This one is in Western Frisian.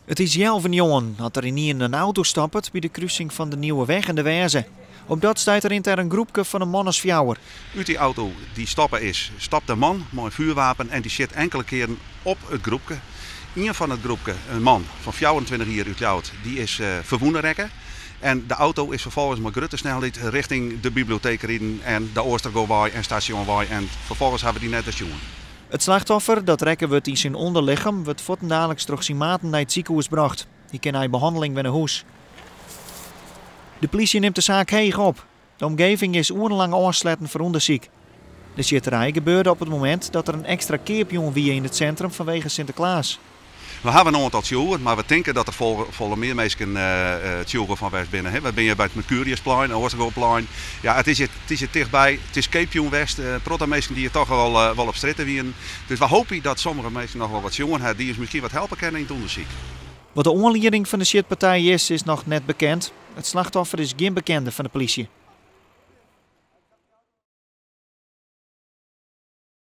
It is healwei njoggenen as der ynienen in auto stoppet by de krusing fan de Nieuweweg en de Wêze. Op dat stuit rint der in groepke fan in man as fjouwer. Ut dy auto dy't stoppe is, stapt in man mei in fjoerwapen en dy sjit inkele kearen op it groepke. Ien fan it groepke, in man fan 24 jier út Ljouwert, dy is ferwûne rekke. En de auto is ferfolgens mei grutte snelheid rjochting de biblioteek riden en de Oostergowei en Stationwei en ferfolgens hawwe wy dy net wer sjoen. It slachtoffer, dat rekke wurdt yn syn ûnderlichem, wurdt fuortendaliks troch syn maten nei it sikehûs brocht. Hy kin nei behanneling wer nei hûs. De plysje nimt de saak heech op. De omgeving is oerenlang ôfsletten foar ûndersyk. De sjitterij gebeurde op it momint dat der in ekstra keapjûn wie yn it sintrum fanwege Sinteklaas. We hawwe in oantal tsjûgen, mar we tinke dat der folle mear minsken tsjûgen fan west binne. We binne hjir by it Mercuriusplein, Oostergoplein. Ja, it is hjir, it is hjir tichtby. It is keapjûn west. In protte minsken dy't hjir toch wol op strjitte wienen. Dus we hoopje dat sommige minsken noch wol wat sjoen ha, dy't ús miskien wat helpe kinne yn it ûndersyk. Wat de oanlieding fan de sjitpartij is, is noch net bekend. It slachtoffer is gjin bekende fan de plysje.